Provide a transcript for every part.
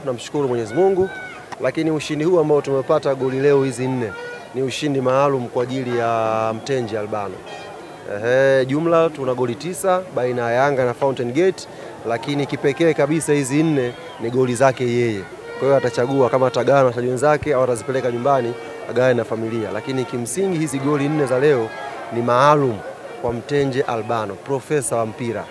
Namshukuru Mwenyezi Mungu, lakini ushindi huu ambao tumepata goli leo hizi 4 ni ushindi maalum kwa ajili ya Mtenje Albano. Jumla tuna goli 9 baina ya Yanga na Fountain Gate, lakini kipekee kabisa hizi 4 ni goli zake yeye. Kwa hiyo atachagua kama atagawana na wachezaji wenzake au atazipeleka nyumbani agawane na familia. Lakini kimsingi hizi goli 4 za leo ni maalum kwa Mtenje Albano, profesa wa mpira.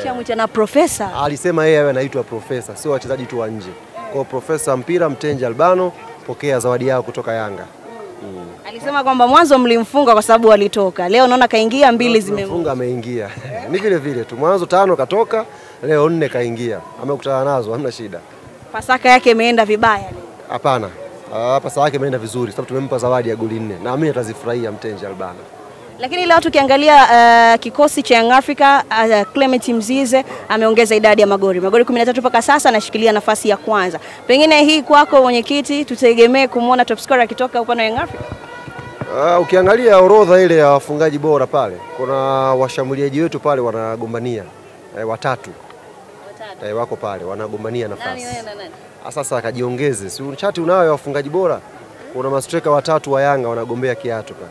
Mshamwita na profesa. Alisema yeye anaitwa profesa, sio wachezaji tu wa nje. Kwa profesa mpira Mtenje Albano, pokea zawadi yao kutoka Yanga. Alisema kwamba mwanzo mlimfunga kwa sababu walitoka. Leo naona kaingia 2 zimemfunga, ameingia. Ni vile vile tu, mwanzo 5 katoka, leo 4 kaingia. Amekutana nazo, hamna shida. Pasaka yake imeenda vibaya leo? Hapana. Pasaka yake imeenda vizuri sababu tumempa zawadi ya goli 4. Naamini atazifurahia Mtenje Albano. Lakini leo tukiangalia kikosi cha Young Africa, Clement Mzize ameongeza idadi ya magoli. Magoli 13 mpaka sasa, anashikilia nafasi ya kwanza. Pengine hii kwako mwenyekiti, tutegemee kumuona top scorer akitoka upande wa Young Africa? Ukiangalia orodha ile ya wafungaji bora pale, kuna washambuliaji wetu pale wanagombania watatu. Wako pale wanagombania nafasi. Nani? Sasa akajiongeze. Si chati unayo wafungaji bora? Kuna mastreka watatu wa Yanga wanagombea kiatu pale.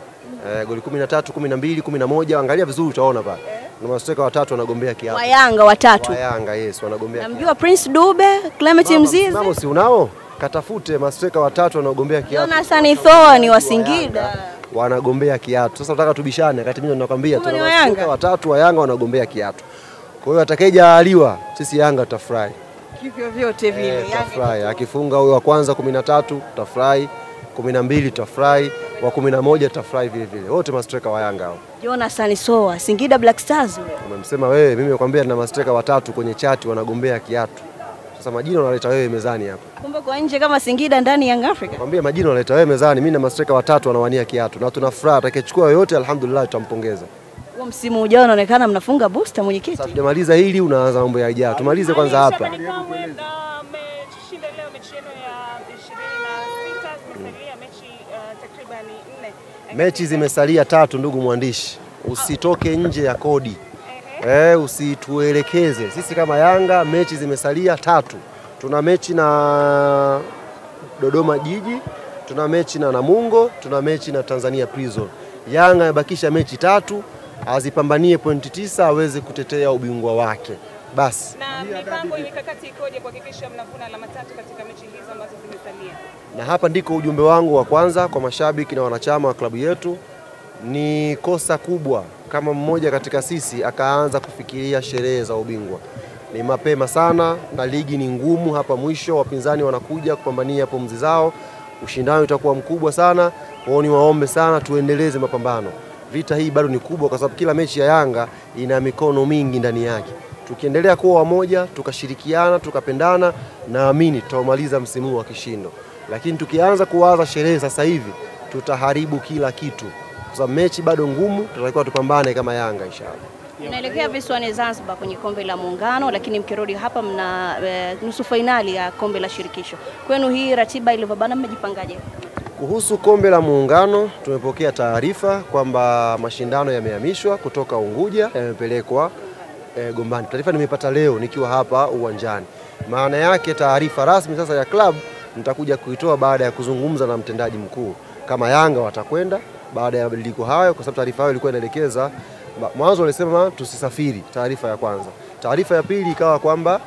Goli 13, 12, 11, angalia vizuri utaona pale. Kuna mastreka watatu wanagombea kiatu. Wa Yanga watatu. Wa Yanga, yes, wanagombea. Namjua Prince Dube, Clement Mzize. Mamo si unao? Katafute mastreka watatu wanaogombea kiatu. Jonathan Thoa ni wa Singida. Wanagombea kiatu. Sasa nataka tubishane wakati mimi nakwambia tuna mastreka watatu wa Yanga wanagombea kiatu. Kwa hiyo atakayejaliwa sisi Yanga tutafurahi. Kivyo vyote vile Yanga tutafurahi. Akifunga huyo wa kwanza 13 tutafurahi, 12 tutafurahi, wa 11 tutafurahi vile vile. Wote mastreka wa Yanga hao. Jonathan Soa, Singida Black Stars. Umemsema wewe, mimi nakwambia nina mastreka watatu kwenye chati wanagombea kiatu. Sasa majina unaleta wewe mezani hapa. Kumbe kwa nje kama Singida, ndani Young Africa. Nakwambia majina unaleta wewe mezani, mimi na mastreka watatu wanawania kiatu na tuna furaha, atakayechukua yoyote alhamdulillah tutampongeza. Huo msimu ujao unaonekana mnafunga booster mwenyekiti. Sasa tujamaliza hili unaanza mambo ya ijayo. Tumalize kwanza hapa. Mmeshinda leo mechi yenu ya 26, zimesalia mechi takriban 4. Mechi zimesalia 3 ndugu mwandishi. Usitoke nje ya kodi. Usituelekeze. Sisi kama Yanga mechi zimesalia 3. Tuna mechi na Dodoma Jiji, tuna mechi na Namungo, tuna mechi na Tanzania Prison. Yanga imebakisha mechi 3, azipambanie pointi 9 aweze kutetea ubingwa wake. Basi. Na mipango mikakati ikoje kuhakikisha mnavuna alama 3 katika mechi hizo ambazo zimesalia? Na hapa ndiko ujumbe wangu wa kwanza kwa mashabiki na wanachama wa klabu yetu. Ni kosa kubwa kama mmoja katika sisi akaanza kufikiria sherehe za ubingwa. Ni mapema sana na ligi ni ngumu hapa mwisho, wapinzani wanakuja kupambania pumzi zao, ushindani utakuwa mkubwa sana. Kwa ni waombe sana tuendeleze mapambano. Vita hii bado ni kubwa kwa sababu kila mechi ya Yanga ina mikono mingi ndani yake. Tukiendelea kuwa wamoja, tukashirikiana, tukapendana, naamini tutamaliza msimu wa kishindo. Lakini tukianza kuwaza sherehe sasa hivi, tutaharibu kila kitu. Kwa sababu mechi bado ngumu, tutatakiwa tupambane kama Yanga inshallah. Mnaelekea visiwani Zanzibar kwenye kombe la Muungano, lakini mkirudi hapa mna nusu fainali ya kombe la shirikisho. Kwenu hii ratiba ilivyobana mmejipangaje? Kuhusu kombe la Muungano, tumepokea taarifa kwamba mashindano yamehamishwa kutoka Unguja yamepelekwa Gombani. Taarifa nimepata leo nikiwa hapa uwanjani. Maana yake taarifa rasmi sasa ya club nitakuja kuitoa baada ya kuzungumza na mtendaji mkuu kama Yanga watakwenda baada ya mabadiliko hayo, kwa sababu taarifa hayo ilikuwa inaelekeza mwanzo walisema tusisafiri, taarifa ya kwanza. Taarifa ya pili ikawa kwamba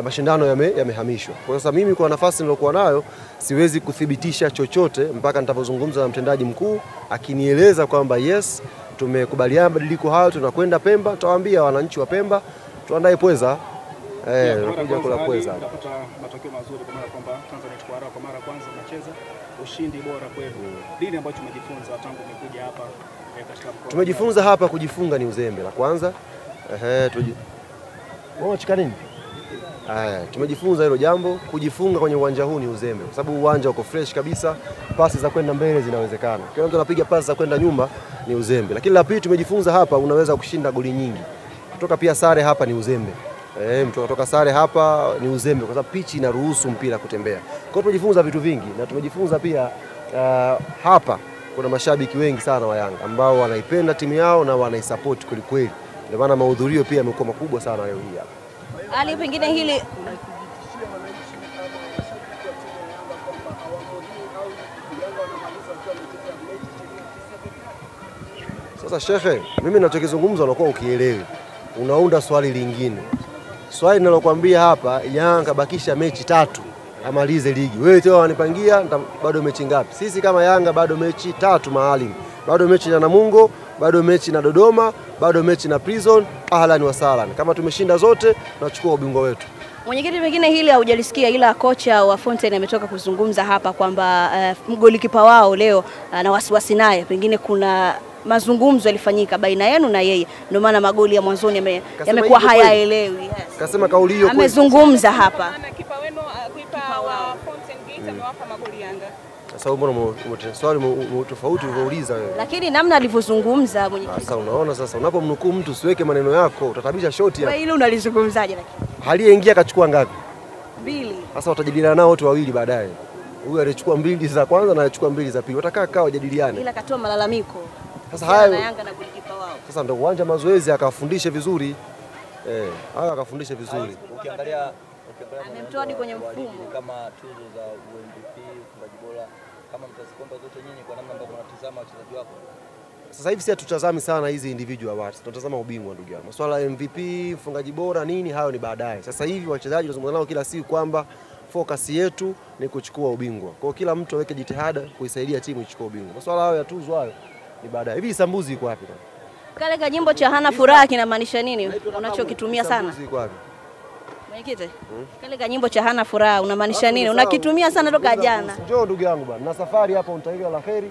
mashindano yamehamishwa. Kwa sasa mimi kwa nafasi nilokuwa nayo siwezi kuthibitisha chochote mpaka nitapozungumza na mtendaji mkuu akinieleza kwamba yes, tumekubaliana mabadiliko hayo, tunakwenda Pemba. Tutawaambia wananchi wa Pemba tuandae pweza. Tunakuja kula pweza. Tunapata matokeo mazuri kwa maana kwamba Tanzania tuko kwa mara kwanza tunacheza ushindi bora kwenu. Nini ambacho tumejifunza tangu umekuja hapa katika mkoa? Tumejifunza hapa kujifunga ni uzembe la kwanza. Wewe nini? Tumejifunza hilo jambo, kujifunga kwenye uwanja huu ni uzembe kwa sababu uwanja uko fresh kabisa, pasi za kwenda mbele zinawezekana. Kila mtu anapiga pasi za kwenda nyuma ni uzembe. Lakini la pili tumejifunza hapa unaweza kushinda goli nyingi. Kutoka pia sare hapa ni uzembe. Mtu kutoka sare hapa ni uzembe kwa sababu pichi inaruhusu mpira kutembea. Kwa hiyo tumejifunza vitu vingi na tumejifunza pia hapa kuna mashabiki wengi sana wa Yanga ambao wanaipenda timu yao na wanaisupport kweli kweli. Ndio maana mahudhurio pia yamekuwa makubwa sana leo hii hapa. Ali, pengine hili Sasa shekhe, mimi ninachokizungumza unakuwa ukielewi. Unaunda swali lingine. Swali ninalokuambia hapa, Yanga bakisha mechi 3 amalize ligi. Wewe tena wanipangia bado mechi ngapi? Sisi kama Yanga bado mechi 3 maalim. Bado mechi na Namungo, bado mechi na Dodoma, bado mechi na Prison, ahlan wa sahlan. Kama tumeshinda zote, tunachukua ubingwa wetu. Mwenyekiti, pengine hili haujalisikia, ila kocha wa Fountain ametoka kuzungumza hapa kwamba mgolikipa wao leo na wasiwasi naye, pengine kuna mazungumzo yalifanyika baina yenu na yeye, ndio maana magoli ya mwanzoni yamekuwa hayaelewi. Yes. Kasema kauli hiyo kweli. Amezungumza hapa. Kipa wenu, kipa wa Fountain Gate amewapa magoli Yanga. Sasa mbona swali tofauti ulivyouliza wewe? Lakini namna alivyozungumza mwenyekiti. Sasa unaona, sasa unapomnukuu mtu usiweke maneno yako, utatabisha shoti hapo. Wewe ile unalizungumzaje lakini? Aliyeingia akachukua ngapi? 2. Sasa watajadiliana nao wote wawili baadaye. Huyu alichukua 2 za kwanza na alichukua 2 za pili. Watakaa kaa wajadiliane. Ila akatoa malalamiko. Sasa haya Yanga na golikipa wao. Sasa ndio uwanja mazoezi akafundishe vizuri. Hayo akafundishe vizuri. Ukiangalia amemtoa hadi kwenye mfumo kama tuzo za MVP, mfungaji bora, kama mtazikomba zote nyinyi kwa namna ambavyo unatazama wachezaji wako. Sasa hivi si hatutazami sana hizi individual awards, tunatazama ubingwa ndugu yangu. Masuala ya MVP, mfungaji bora nini hayo ni baadaye. Sasa hivi wachezaji tunazungumza nao kila siku kwamba focus yetu ni kuchukua ubingwa. Kwa hiyo kila mtu aweke jitihada kuisaidia timu ichukue ubingwa. Masuala hayo ya tuzo hayo ni baadaye. Hivi Isambuzi iko wapi? Kale kajimbo cha hana furaha kinamaanisha nini? Unachokitumia sana. Isambuzi iko wapi? Mwenyekiti, kale kanyimbo cha hana furaha unamaanisha nini? Unakitumia sana toka jana. Njoo ndugu yangu bwana. Na safari hapa unatakiwa la kheri.